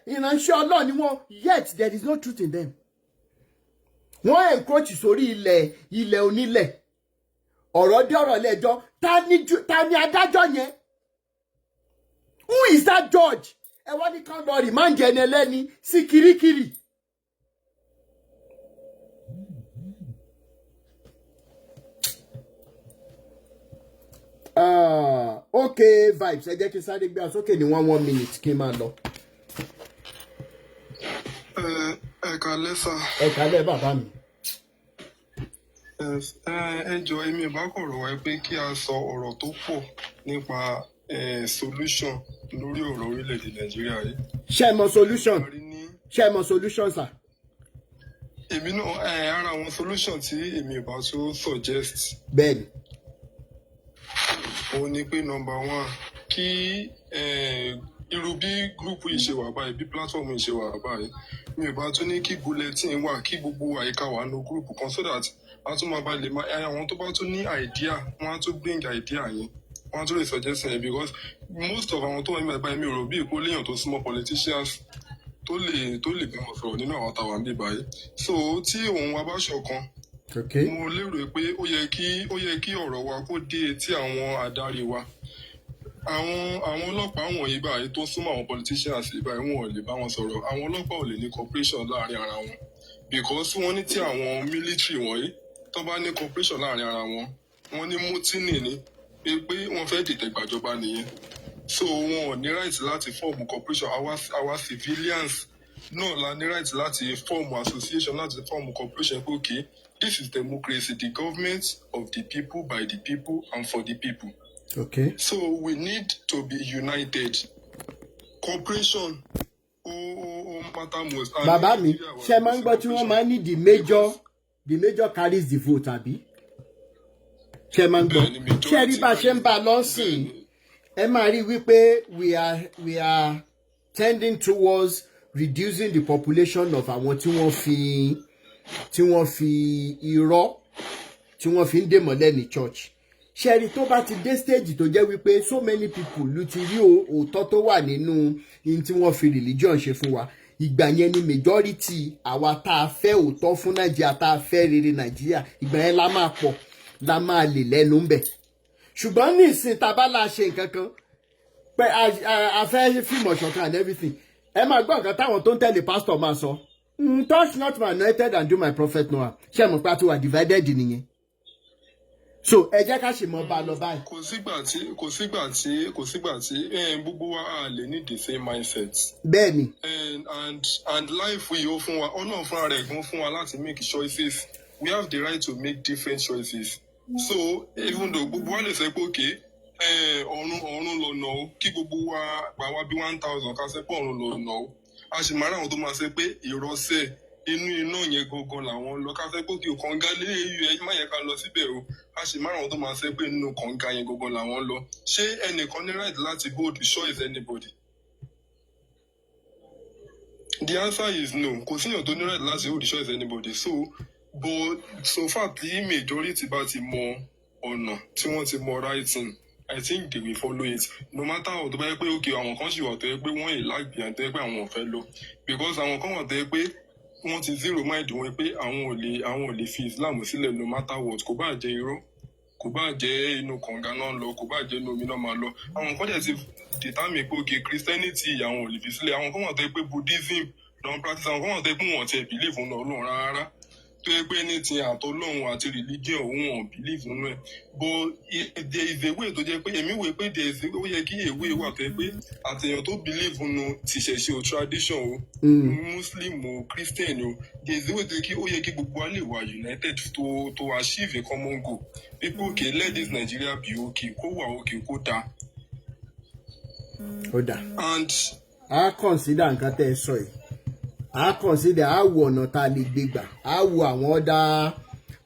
ìránṣẹ́ Ọlọ́run ni wọ́n? Yet there is no truth in them. Wọ́n encroach sórí ilẹ̀ onílẹ̀. Ọ̀rọ̀ dé ọ̀rọ̀ ilé-ẹjọ́. Ta ni adájọ́ yẹn? Who is that judge? Ẹ wá ní kán lọ remand ẹni ẹlẹ́ni sí Kirikiri. Okay vibes, ẹ jẹ́ kí n sáré gbé sókè ní one one minute kí n máa lọ. Ẹ kálẹ́ sà. Ẹ kálẹ́, bàbá mi. Ẹ jọ̀ọ́, èmi ò bá kọ̀ rọ̀ wá pé kí a sọ ọ̀rọ̀ tó pọ̀ nípa solution lórí ọ̀rọ̀ orílẹ̀-èdè Nàìjíríà yìí. Ṣé ẹ mọ solution? A rí ní Ṣé ẹ mọ solution, sir? Èmi náà, ara àwọn solution tí èmi ò bá tó suggest, òun ni pé number one, kí irú bí group yìí ṣe wà báyìí, bí platform yìí ṣe wà báyìí, mi ò bá tún ní kí bulletin wà, kí gbogbo àyíká wà ní group kan, so that a tún máa ba lè máa àwọn tó bá tún ní idea, wọ́n á tún bring idea yẹn. Wọ́n á tún raise suggestion yẹn because most of àwọn tó wà nígbà báyìí, mi ò rò bí ìkó léèyàn tó súnmọ́ politicians tó lè bá wọn sọ̀rọ̀ nínú àwọn táwa ń bí báyìí. So tí òun wa bá ṣọ̀kan, mo lérò pé ó yẹ kí ọ̀rọ̀ wa kó dé etí àwọn adarí wa. Àwọn ọlọ́pàá wọ̀nyí báyìí tó súnmọ́ àwọn politicians yìí báyìí, wọn ò lè bá wọn sọ̀rọ̀. Àwọn ọlọ́pàá ò lè ní cooperation láàrin ara wọn because wọ́n ní tí àwọn military wọ̀nyí tó bá ní cooperation láàrin ara wọn, wọ́n ní mutiny ni, pé wọ́n fẹ́ dìtẹ̀ gbàjọba nìyẹn. So wọn ò ní right láti form cooperation. Our civilians náà la ní right láti form association, láti form cooperation pé okay, this is democracy, the government of the people, by the people and for the people. So we need to be united. Cooperation ó matter most. And Bàbá mi, Nàìjíríà wà ṣe máa ń gbọ́ tí wọ́n máa ń ní the major carries the vote, àbí? Ṣe máa ń gbọ́? Bẹ́ẹ̀ni, majority Ṣe rí bá a ṣe ń bá a lọ sìn, ẹ máa rí wípé we are tending towards reducing the population of àwọn tí wọ́n fi irọ́ tí wọ́n fi ń dè mọ́lẹ̀ ní church. Ṣe rí, tó bá ti dé stage tó jẹ́ wípé so many people ló ti rí òótọ́ tó wà nínú in tí wọ́n fi religion ṣe fún wa, ìgbà yẹn ni majority àwa tá a fẹ́ òótọ́ fún Nàìjíríà, tá a fẹ́ rere Nàìjíríà, ìgbà yẹn la máa pọ̀, la máa lè lẹ́nu ń bẹ̀. Ṣùgbọ́n ní ìsìn, tá a bá la ṣe nǹkan kan pé a fẹ́ fìmọ̀ ṣọ̀kan and everything, ẹ máa gbọ́ nǹkan táwọn tó ń tẹ̀lé pastor máa sọ: "Touch not my anointed and do my prophet no harm." Ṣé mo pa ti wà divided nìyẹn? So ẹ jẹ́ ká ṣe mọ́ bá a lọ báyìí. Kò sígbà tí gbogbo wa a lè ní the same mindset. Bẹ́ẹ̀ ni. And life yìí, ó fún wa, Ọlọ́run fúnra rẹ̀ gan fún wa láti make choices. We have the right to make different choices. So even though gbogbo wa lè sọ pé okay, ọ̀run lọ́nà o, kí gbogbo wa gbà wá bí 1,000 ká sẹ́ pé ọ̀run lọ́nà o, a sì máa rí àwọn tó máa ṣe pé ìrọsẹ̀ inú iná yẹn gangan làwọn lọ. Ká sẹ́ pé kí kànga lé ẹ má yẹ ká lọ síbẹ̀ o, a sì máa rí àwọn tó máa ṣe pé inú kànga yẹn gangan làwọn lọ. Ṣé ẹnìkan ní right láti hold choice anybody? The answer is no. Kò síyàn tó ní right láti hold choice anybody. So but so far tí majority bá ti mọ ọ̀nà, tí wọ́n ti mọ right thing, I think they will follow it no matter how. Tó bá yẹ pé okay, àwọn kan sì wà tó yẹ pé wọ́n yìí lag behind, tó yẹ pé àwọn ò fẹ́ lọ because àwọn kan wà tó yẹ pé wọ́n ti zero mind wọn pé àwọn ò lè fi Islam sílẹ̀ no matter what. Kò bá jẹ́ irọ́, kò bá jẹ́ inú kànga náà lọ, kò bá jẹ́ inú omi náà máa lọ. Àwọn kan dẹ̀ ti determine pé okay, Christianity, àwọn ò lè fi sílẹ̀. Àwọn kan wà tó yẹ pé Buddhism ló ń practice. Àwọn kan wà tó yẹ pé wọn ò tiẹ̀ believe nínú Ọlọ́run rárá, tó yẹ pé anything àtọlọ́run àti religion, òun ò believe nínú ẹ̀. But there is a way tó jẹ́ pé èmi wò pé there is ó yẹ kí a way wà tó yẹ pé àtẹ̀yàn tó believe nínú tìṣẹ̀ṣe o, tradition o, Muslim o, Christian o, there is a way tó yẹ kí ó yẹ kí gbogbo wa lè wà united to achieve a common goal. People, okay, let this Nigeria be okay, kó wà okay, kó dáa. Ó dà. And A consider nǹkan tẹ́ ẹ sọ yìí. A consider, a wo ọ̀nà tá a lè gbé gbà, a wo àwọn other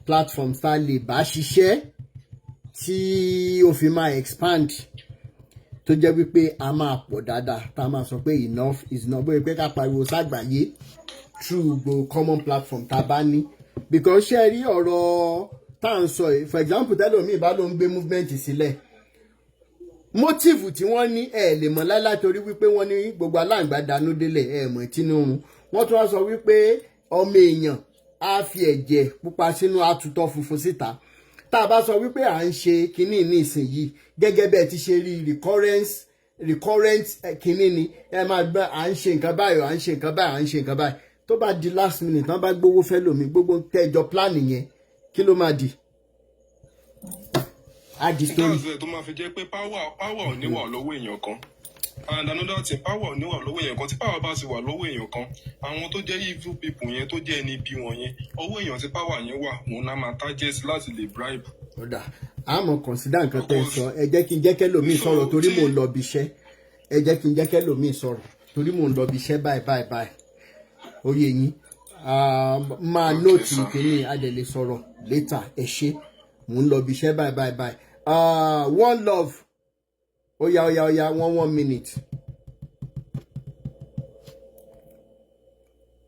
platforms tá a lè bá ṣiṣẹ́ tí ó fi máa expand, tó jẹ́ wípé a máa pọ̀ dáadáa, tá a máa sọ pé enough is enough, bóyá pé ká pariwo ságbàáyé through gbogbo common platform tá a bá ní. Because ṣé ẹ rí ọ̀rọ̀ tá à ń sọ yìí, for example, tẹ́lòmíì bá ló ń gbé movement sílẹ̀, motive tí wọ́n ní ẹ lè mọ̀ láíláí, torí wípé wọ́n ní gbogbo aláǹgbá danú délẹ̀, ẹ mọ̀ tínú. Wọ́n tún wá sọ wípé ọmọ èèyàn á fi ẹ̀jẹ̀ pupa sínú àtútọ́ funfun síta. Tá a bá sọ wípé à ń ṣe kínní ní ìsinyìí, gẹ́gẹ́ bẹ́ẹ̀ ti ṣe rí recurrent kínní ni ẹ máa gbọ́, à ń ṣe nǹkan báyìí, à ń ṣe nǹkan báyìí, à ń ṣe nǹkan báyìí, tó bá di last minute, tán bá gbowó fẹ́ lómi, gbogbo tẹ́jọ plan yẹn, kí ló máa di? Á di story. That's it, tó máa fi jẹ́ pé power ò ní wà lọ́wọ́ èèyàn kan. And another thing, power ò ní wà lọ́wọ́ èèyàn kan. Tí power bá ti wà lọ́wọ́ èèyàn kan, àwọn tó jẹ́ evil people yẹn, tó jẹ́ ẹni ibi wọn yẹn, ọwọ́ èèyàn tí power yẹn wà, òun náà máa target láti lè bribe. Ó dà, a mọ̀ consider nǹkan tẹ́ ẹ sọ. Ẹ jẹ́ kí n jẹ́ kẹ́lòmíì sọ̀rọ̀ torí mò ń lọ bí iṣẹ́. Ẹ jẹ́ kí n jẹ́ kẹ́lòmíì sọ̀rọ̀ torí mò ń lọ bí iṣẹ́ báyìí báyìí báyìí. Ó yé yín. Máa note kínní, a dẹ̀ lè sọ̀rọ̀ later. Ẹ ṣé, mò ń lọ bí iṣẹ́ báyìí báyìí báyìí. One love. Ó yá, ó yá, ó yá, one minute.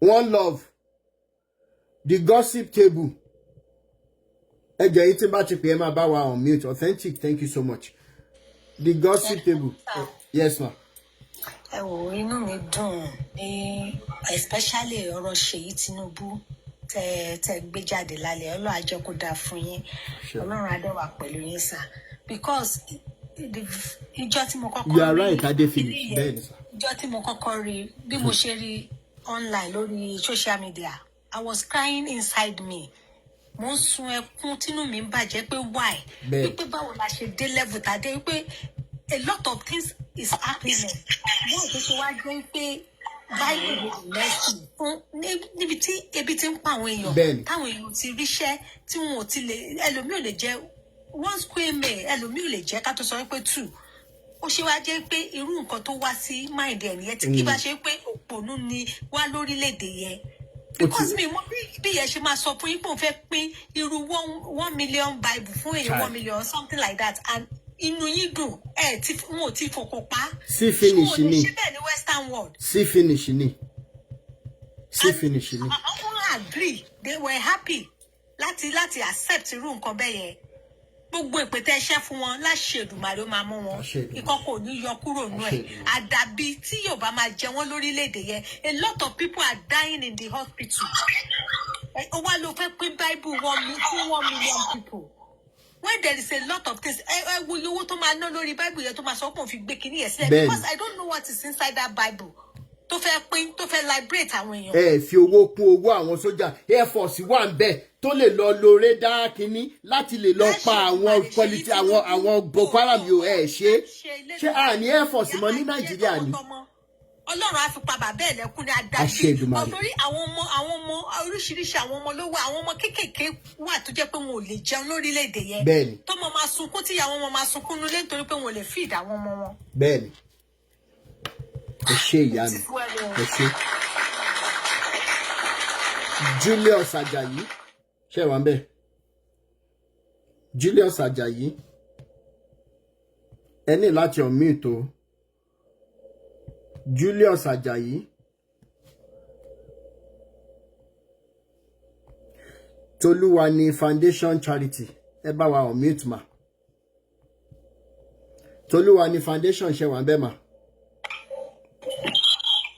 One love, the gossip table. Ẹ jẹ́ yín tí bá ti pè é, máa bá wa on mute. Authentic, thank you so much. The gossip table. Yes, ma. Ẹ wò, inú mi dùn ní, especially ọ̀rọ̀ Ṣèyí Tinubu tẹ gbé jáde lálẹ́. Ọlọ́run á jẹ́ kó dáa fún yín. Ọlọ́run á dẹ̀ wà pẹ̀lú yín, sir, because ìjọ tí mo kọ́kọ́ You are rí right, Ade Phillips. kíní yẹn, Bẹ́ẹ̀ ni, sir. Ìjọ tí mo kọ́kọ́ rí, bí mo ṣe rí online lórí social media, I was crying inside me. Mo ń sun ẹkún, tínú mi ń bàjẹ́ pé why, wípé báwo la ṣe dé level tá a dé, wípé a lot of things is happening, wọ́n tó ṣe wá jẹ́ pé Bible lẹ́sìn fún níbi tí ebi ti ń pa àwọn èèyàn, táwọn èèyàn ti ríṣẹ́, tí wọn ò ti lè, ẹlòmíì ò lè jẹ one square meal, ẹlòmíì ò lè jẹ, ká tó sọ pé two. Ó ṣe wá jẹ́ pé irú nǹkan tó wá sí mind ẹ̀ nìyẹn, tí kì bá ṣe pé òpònú ni wá lórílẹ̀‐èdè yẹn, because mi mọ bí yẹn ṣe máa sọ fún yín pé òun fẹ́ pín irú 1 million Bible fún èèyàn, Chai. 1 million, something like that, and inú yín dùn. Ẹ tí wọn ò tí fòkò pa. Sí finish Ṣé wọn ò lè ni. ṣe bẹ́ẹ̀ ní western world? Sí finish ni. Sí finish ni. Àwọn agree, they were happy láti accept irú nǹkan bẹ́ẹ̀ yẹn. Gbogbo ìpè tẹ́ ṣẹ́ fún wọn, láṣẹ Èdùmàrè, ó máa mú wọn. Àṣẹ Èdùmàrè. Ikọ́ kò ní yọ kúrò nù Àṣẹ ẹ̀. Èdùmàrè. Àdàbí tí yóò bá máa jẹ wọ́n lórílẹ̀‐èdè yẹn. A lot of people are dying in the hospital. Ó wá ló fẹ́ pín Bible fún 1 million people when there is a lot of things. Ẹ wo iye owó tó máa ná lórí Bible yẹn, tó máa sọ pé òun fi gbé kinní yẹn sílẹ̀, because I don't know what is inside that Bible tó fẹ́ pín, tó fẹ́ liberate àwọn èèyàn. Ẹ fi owó kún owó àwọn sójà. Air Force wà ń bẹ̀ tó lè lọ lo radar kínní láti lè lọ pa àwọn quality àwọn Boko Haram yìí. Ẹ ṣe àní Air Force mọ́ ní Nàìjíríà ni. Ọlọ́run á fi pa bàbá ẹ̀ lẹ́kún ní Àṣẹ adájú. Èdùmàrè. Torí àwọn ọmọ oríṣiríṣi, àwọn ọmọ ló wà, àwọn ọmọ kéékèèké wà tó jẹ́ pé wọn ò lè jẹun lórílẹ̀‐èdè yẹn, tọmọ máa sunkún, tíyàwó wọn máa sunkún nulẹ̀ nítorí pé wọn ò lè feed àwọn ọmọ wọn. Bẹ́ẹ̀ni. Ẹ ṣe, ìyá mi, ẹ ṣe. Julius Ajayi, ṣe wà ń bẹ̀? Julius Ajayi, ẹ ní láti unmute o. Julius Ajayi, Tolúwani Foundation Charity, ẹ bá wa unmute mà. Tolúwani Foundation, ṣe wà ń bẹ̀ mà?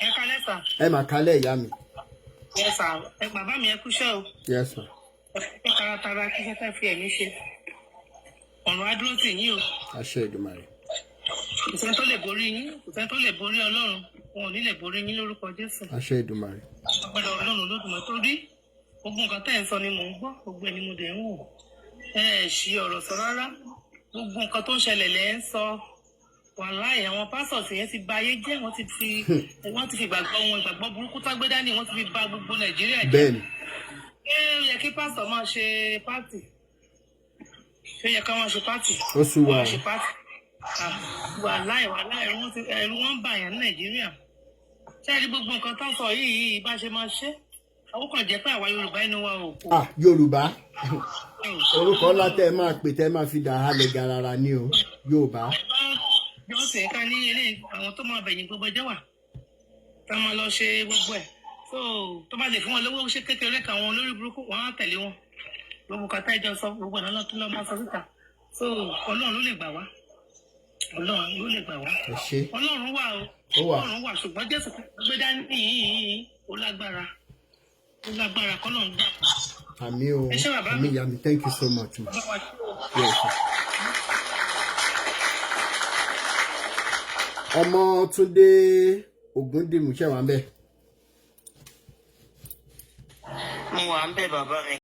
Ẹ kalẹ́, sir. Ẹ mà kálẹ̀, ìyá mi. Yes, sir. Ẹ bàbá mi, ẹ kúṣẹ́ o. Yes, ma. Ẹ kúṣẹ́ taratara, kíṣẹ́ tẹ́ fi ẹ̀mí ṣe. Ọ̀run á dúró tì yín o. Àṣẹ Èdùmàrè. Kò sẹ́ni tó lè borí yín, kò sẹ́ni tó lè borí Ọlọ́run. Wọn ò ní lè borí yín lórúkọ Jésù. Àṣẹ Èdùmàrè. Agbára Ọlọ́run Olódùmarè, torí gbogbo nǹkan tẹ́ ẹ̀ ń sọ ni mò ń gbọ́, gbogbo ẹ̀ ni mo dẹ̀ ń wò. Ẹ ẹ̀ ṣì ọ̀rọ̀ sọ rárá. Gbogbo nǹkan tó ń ṣẹlẹ̀ lẹ́ ń sọ. Wàláì, àwọn pastors yẹn ti ba ayé jẹ́, wọ́n ti fi ìgbàgbọ́ wọn, ìgbàgbọ́ burúkú tó gbé dání, wọ́n ti fi ba gbogbo Nàìjíríà jẹ́. Ṣé ó yẹ kí pásítọ̀ máa ṣe party? Ṣé ó yẹ ká máa ṣe party? Ó sú wa Máa o. ṣe party. Ah, wàláì, wàláì, wọ́n ti ẹ̀rù wọn ń bà yàn ní Nàìjíríà. Ṣé ẹ rí gbogbo nǹkan tó ń sọ yìí bá ṣe máa ṣe? Àwọn kan jẹ́ pé àwa Yorùbá, inú wa ò kò. Ah, Yorùbá, orúkọ ńlá tẹ́ ẹ máa pè, tẹ́ ẹ máa fi dà á lẹ̀ garara ní o, Yorùbá. Jọ́sìn ká ní eléyìí, àwọn tó máa bẹ̀yìn gbogbo ẹjọ́ wà tá máa lọ ṣe gbogbo ẹ̀, so tó bá lè fún wọn lówó ṣe kékeré kan, àwọn olórí burúkú wọn á tẹ̀lé wọn. Gbogbo kàtá ìjọ sọ gbogbo ọ̀nà tó lọ́ máa sọ síta. So Ọlọ́run ló lè gbà wá, Ọlọ́run ló lè gbà wá. Ẹ ṣe. Ọlọ́run wà o. Ó wà. Ọlọ́run wà, ṣùgbọ́n Jésù gbé dání yìí, ó lágbára, ó lágbára. Kọ́lọ́run gbà wá. Àmín o. Ẹ ṣé, bàbá Àmín, mi. ìyá mi. Thank you so much, ma. Bàbá wa ṣé o. Yes, sir. Ọmọ Túndé Ògúndìmù, ṣe wà ń bẹ̀? Mo wà ń bẹ̀, bàbá mi.